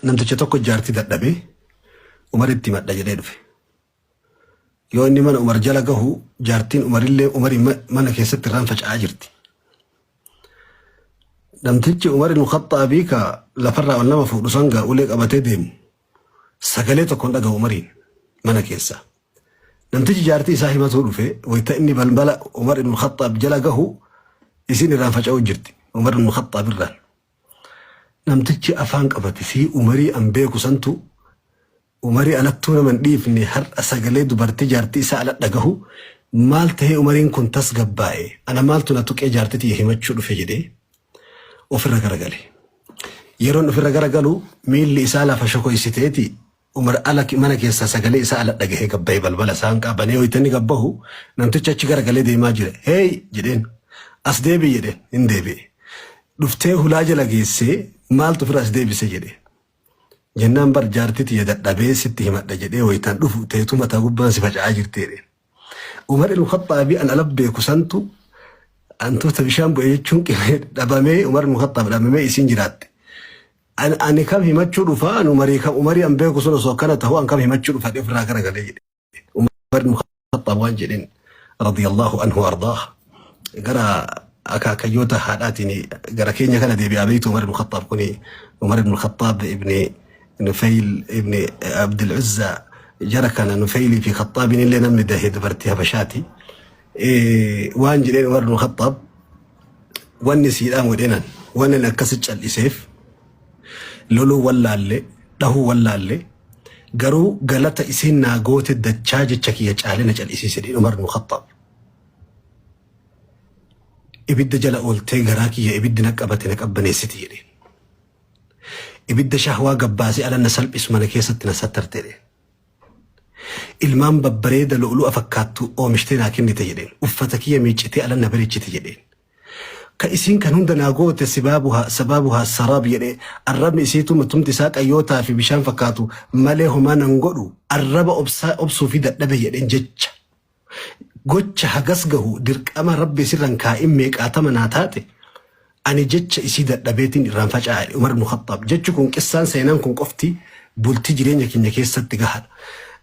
Namticha tokko jaartii dadhabee Umaritti himadha jedhee dhufe. Yoo inni mana Umar jala gahu jaartiin Umarillee Umarii mana keessatti irraan faca'aa jirti. Namtichi Umar ibn Khaxxaabii ka lafarraa ol nama fuudhu sangaa ulee qabatee deemu sagalee tokkoon dhagahu Umariin mana keessaa. Namtichi jaartii isaa himatuu dhufe wayita inni balbala Umar ibn Khaxxaab jala gahu isiin irraan faca'uu jirti. Umar ibn Khaxxaab irraan. Namtichi afaan qabate sii Umarii an beeku santu Umarii alattuu nama hin dhiifne har'a sagalee dubartii jaartii isaa ala dhagahu maal tahee Umariin kun tasgabbaa'e ana maaltu na tuqee jaartii tiyya himachuu dhufe jedhee ofirra garagale. Yeroon ofirra garagalu miilli isaa lafa shokoysiteeti Umar ala mana keessaa sagalee isaa ala dhagahee gabbahe balbala saanqaa banee wayita inni gabbahu namtichi achi garagalee deemaa jira. Hey jedheen as deebi'i jedheen hin deebi'e. Dhuftee hulaa jala geessee maaltu ofirraa as deebise jedhe. Jennaan bar jaartii tiyya dadhabee sitti himadha jedhee wayitaan dhufu teetu mataa gubbaan si faca'aa jirti jedheen. Umar ibn Khaxxaabi an ala beeku santu antuuta bishaan bu'e jechuun dhabamee Umar ibn Khaxxaab dhabamee isiin jiraatte. Ani kam himachuu dhufa an Umarii kam Umarii an beeku sun osoo akkana tahu an kam himachuu dhufa jedhee ofirraa garagalee jedhe. Umar ibn Khaxxaab waan jedheen radiyallahu anhu ardaah gara akaakayyoota haadhaatiin gara keenya kana deebi'aa beektu Umar ibn Khaxxaab kuni Umar ibn Khaxxaab ibn Nufayl ibn Abdul Uzza jara kana Nufaylii fi Khaxxaabiin illee namni dahe dubartii Habashaati. Waan jedheen Umar ibn Khaxxaab Wanni siidhaan godheenan wanni ani akkasi cal'iseef loluu wallaalle dhahuu wallaalle garuu galata isiin naa goote dachaa jecha kiyya caalee na cal'isiise jedheen Umar ibn Khaxxaab. Ibidda jala ooltee garaa kiyya ibiddi na qabate na qabbaneessiti jedheen. Ibidda shahwaa gabbaasee ala na salphisu mana keessatti na sattarte jedheen. Ilmaan babbareeda lu'lu'a fakkaattu oomishtee naa kennite jedheen. Uffata kiyya miiccitee ala na bareechite jedheen. Ka isiin kan hunda naa goote sibaabuhaa sabaabuhaa saraab jedhee arrabni isiituu matumti isaa qayyootaa fi bishaan fakkaatu malee homaa nan godhu arraba obsaa obsuu fi dadhabe jedheen jecha. Gocha hagas gahu dirqama Rabbi isirran kaa'in meeqaatama naa taate ani jecha isii dadhabeetiin irraan faca'a jedhe Umar ibn Khaxxaab. Jechi kun qissaan seenaan kun qofti bultii jireenya keenya keessatti gahaadha.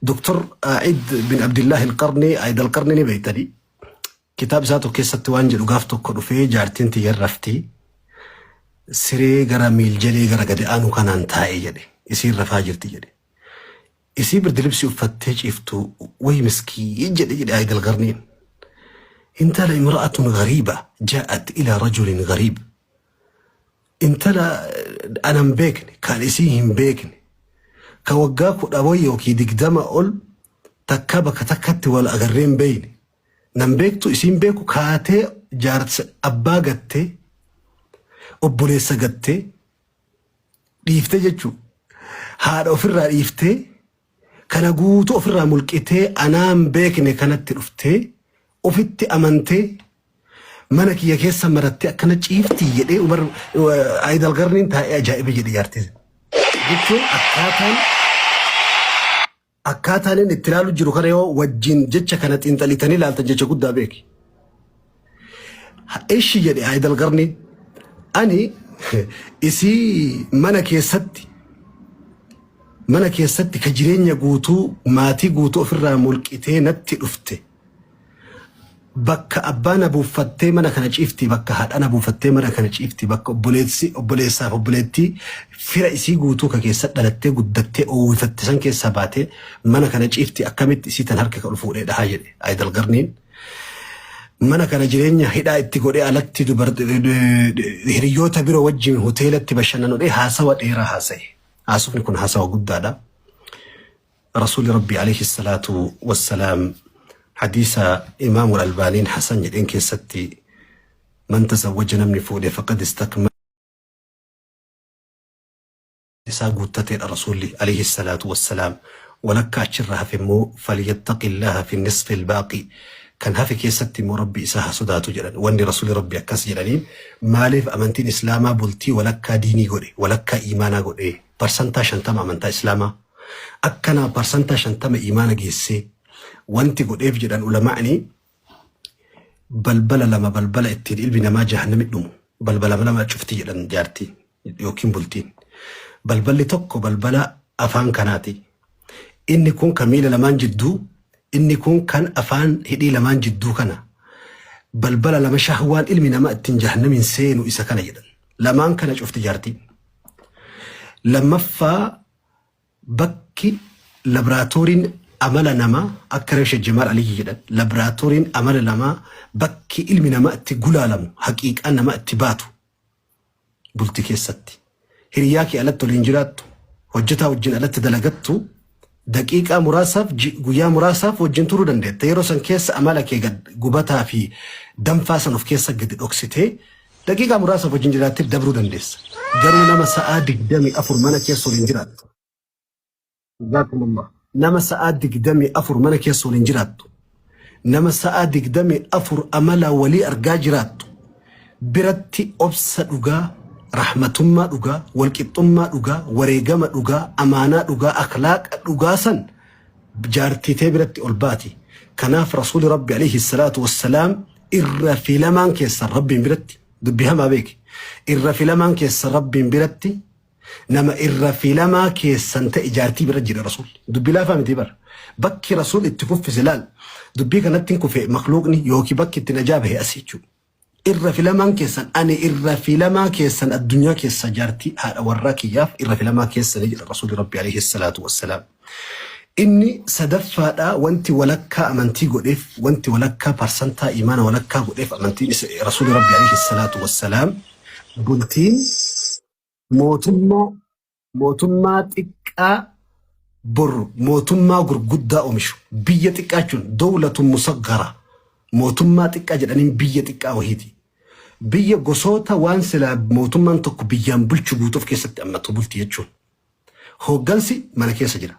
Dr. Aid bin Abdillah al-Qarni Aid al-Qarni ni beektanii. Kitaaba isaa tokko keessatti waan jedhu gaaf tokko dhufee jaartiin tiyya rafti siree gara miiljalee gara gadi aanu kanaan taa'e jedhe isiin rafaa jirti jedhe. Isii birdilibsii uffattee ciiftu way miskiin jedhe jedhe Aayid Alqarniin. Intala imra'atun gariiba jaa'at ilaa rajulin gariib. Intala ana hin beekne kan isii hin beekne ka waggaa kudha wayi yookiin 20 ol takka bakka takkatti wal agarree hin beekne. Nan beektu isiin beeku kaatee jaarsa abbaa gattee obboleessa gattee dhiiftee jechuu haadha ofirraa dhiiftee kana guutuu ofirraa mulqitee anaan beekne kanatti dhuftee ofitti amantee mana kiyya keessa marattee akkana ciiftii jedhee Umar Ayidal Garniin taa'ee ajaa'iba jedhe jaartii. Jechuun akkaataan akkaataan inni itti ilaalu jiru kana yoo wajjin jecha kana xiinxalitanii ilaaltan jecha guddaa beeki. Ishi jedhe Ayidal Garniin ani isii mana keessatti ka jireenya guutuu maatii guutuu ofirraa mulqitee natti dhufte bakka abbaa na buuffattee mana kana ciifti, bakka haadha na buufattee mana kana ciifti, bakka obboleessi obboleessaaf obboleettii fira isii guutuu ka keessa dhalattee guddattee oowwifatte san keessaa baatee mana kana ciifti, akkamitti isii tan harka kan fuudhee dhahaa jedhe Ayidal Garniin. Mana kana jireenya hidhaa itti godhee alatti hiriyoota biroo wajjin hoteelatti bashannanudhee haasawa dheeraa haasa'e. Haasofni kun haasawa guddaadha. Rasuulli Rabbii alayhi salaatu wassalaam hadiisa Imaamul Albaaniin Hasan jedheen keessatti man tazawwaja namni fuudhe faqad istakmala isaa guuttateedha Rasuulli alayhi salaatu wassalaam walakkaa achirra hafe immoo falyattaqillaha fi nisfi albaaqi kan hafe keessatti immoo Rabbi isaa haa sodaatu jedhan. Wanni Rasuulli Rabbi akkas jedhaniin maaliif amantiin Islaamaa bultii walakkaa diinii godhe, walakkaa iimaanaa godhe, parsantaa 50 amantaa Islaamaa akkanaa parsantaa 50 iimaana geessee wanti godheef jedhan ulamaa'ni balbala lama balbala ittiin ilmi namaa jahannami dhumu balbala lama cufti jedhan jaartiin yookiin bultiin. Balballi tokko balbala afaan kanaati. Inni kun kan miila lamaan jidduu, inni kun kan afaan hidhii lamaan jidduu kana. Balbala lama shahwaan ilmi namaa ittiin jahannamiin seenu isa kana jedhan. Lamaan kana cufti jaartiin. Lammaffaa bakki labraatooriin amala namaa akka Reef Sheekh Jamaal Aliyyi jedhan labraatooriin amala namaa bakki ilmi namaa itti gulaalamu haqiiqaan namaa itti baatu bulti keessatti. Hiriyaa kee alatti waliin jiraattu, hojjetaa wajjin alatti dalagattu, daqiiqaa muraasaaf guyyaa muraasaaf wajjin turuu dandeetta. Yeroo san keessa amala kee gad gubataa fi danfaa san of keessa gadi dhoksitee daqiiqaa muraasaaf wajjin jiraattee dabruu dandeessa. Garuu nama sa'aa 24 mana keessa waliin jiraattu. Jazakumullah. Nama sa'aa 24 mana keessa waliin jiraattu. Nama sa'aa 24 amala walii argaa jiraattu. Biratti obsa dhugaa, rahmatummaa dhugaa, walqixxummaa dhugaa, wareegama dhugaa, amaanaa dhugaa, akhlaaqa dhugaa san jaartii tee biratti ol baati. Kanaaf Rasuuli Rabbi alayhi salaatu wassalaam irra filamaan keessan Rabbiin biratti dubbii hamaa beeki. Irra filamaan keessan Rabbiin biratti Nama irra filamaa keessan ta'e jaartii bira jira Rasuulli. Dubbii laafaa miti bara. Bakki Rasuul itti kuffise laal. Dubbii kanatti hin kufe makluuqni yookiin bakki itti najaa bahe as jechuudha. Irra filamaan keessan ani irra filamaa keessan addunyaa keessa jaartii haadha warraa kiyyaaf irra filamaa keessanii jedha Rasuulli Rabbi alayhi salaatu wassalaam. Inni sadaffaadha wanti walakkaa amantii godheef wanti walakkaa parsantaa imaana walakkaa godheef amantiin Rasuulli Rabbi alayhi salaatu wassalaam bultiin Mootummaa mootummaa xiqqaa bor mootummaa gurguddaa omishu. Biyya xiqqaa jechuun dowlatun musaggara. Mootummaa xiqqaa jedhaniin biyya xiqqaa wahiiti. Biyya gosoota waan silaa mootummaan tokko biyyaan bulchu guutuu of keessatti ammatu bulti jechuun. Hooggansi mana keessa jira.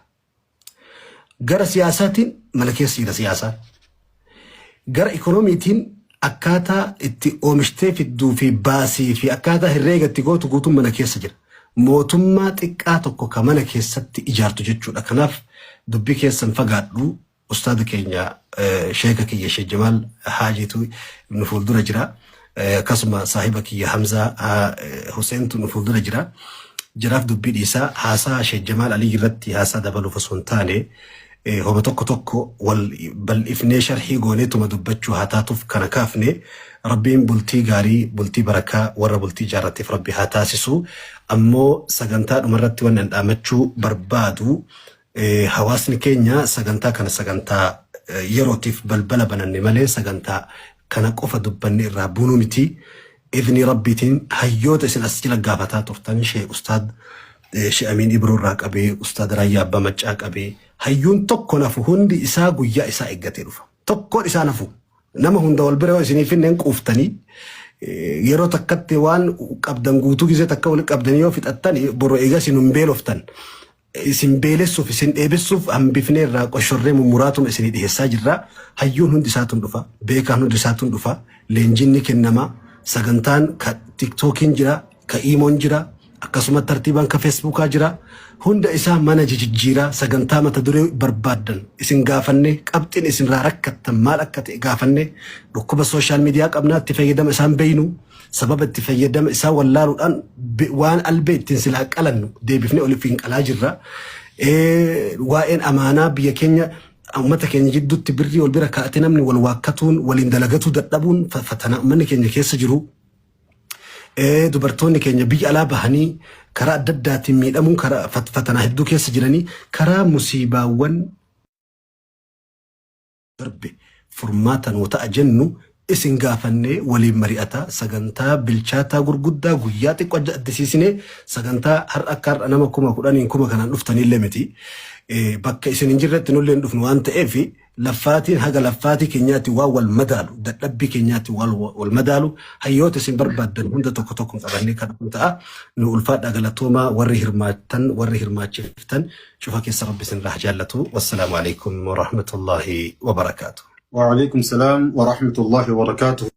Gara siyaasaatiin mana keessa jira siyaasaan. Gara ikoonomiitiin akkaataa itti oomishtee fidduu fi baasii fi akkaataa herreega itti gootu guutuun mana keessa jira. Mootummaa xiqqaa tokko ka mana keessatti ijaartu jechuudha. Kanaaf dubbii keessan fagaadhu ustaada keenya sheeka kiyya Sheek Jamaal Haajiitu nu fuuldura jira. Akkasuma saahiba kiyya Hamzaa Huseentu nu fuuldura jira. Jaraaf dubbii dhiisaa haasaa Sheek Jamaal Alii irratti haasaa dabaluuf osoo hin taane homa tokko tokko wal bal'ifnee sharhii gooneetuma dubbachuu haa taatuuf kana kaafne. Rabbiin bultii gaarii bultii barakaa warra bultii ijaarrateef Rabbi haa taasisu. Ammoo sagantaa dhumarratti wanni an dhaamachuu barbaadu hawaasni keenya sagantaa kana sagantaa yerootiif balbala bananne malee sagantaa kana qofa dubbanne irraa buunuu miti. Idnii Rabbiitiin hayyoota isin as jala gaafataa turtan Shee Ustaad Shee Amiin Ibroo irraa qabee Ustaad Raayyaa Abbaa Maccaa qabee hayyuun tokko nafu hundi isaa guyyaa isaa eeggatee dhufa. Tokkoon isaa nafu. Nama hunda wal bira yoo isinii finne hin quuftanii yeroo takkatti waan qabdan guutuu gizee takka walitti qabdanii yoo fixattan boru eegas hin beeloftan. Isin beelessuuf, isin dheebessuuf hambifnee irraa qoshorree mummuraatuma isinii dhiheessaa jirra. Hayyuun hundi isaatuun dhufa. Beekaan hundi isaatuun dhufa. Leenjiin ni kennama. Sagantaan ka tiktookiin jira, ka iimoon jira, akkasuma tartiibaan ka feesbuukaa jira. Hunda isaa mana jijijjiiraa sagantaa mata duree barbaaddan isin gaafanne qabxiin isinirraa rakkattan maal akka ta'e gaafanne dhukkuba sooshaal miidiyaa qabnaa itti fayyadama isaan beeynu. Sababa itti fayyadama isaa wallaaluudhaan waan albee ittiin silaa qalannu deebifnee oliif hin qalaa jirra. Waa'een amaanaa biyya keenya uummata keenya jidduutti birrii wal bira kaa'atee namni wal waakkatuun waliin dalagatuu dadhabuun fatanaa uummanni keenya keessa jiru. Dubartoonni keenya biyya alaa bahanii karaa adda addaatiin miidhamuun karaa fatanaa hedduu keessa jiranii karaa musiibaawwan darbe furmaata nuu ta'a jennu isin gaafannee waliin mari'ataa sagantaa bilchaataa gurguddaa guyyaa xiqqoo adda addisiisinee sagantaa har'a akka har'a nama 10,000n kuma kanaan dhuftaniillee miti. Bakka isin hin jirretti nullee hin dhufnu waan ta'eef laffaatiin haga laffaatii keenyaatti waan wal madaalu dadhabbii keenyaatti waan wal madaalu hayyoota isin barbaaddan hunda tokko tokkoon qabannee kan dhufnu ta'a. Nu ulfaadhaa galatoomaa warri hirmaattan warri hirmaachiftan Cufa keessa Rabbi isinirraa haa jaallatu. Wassalaamu alaikum warahmatullaahi wabarakaatu. Wa alaikum salam wa rahmatullahi wa barakatuh.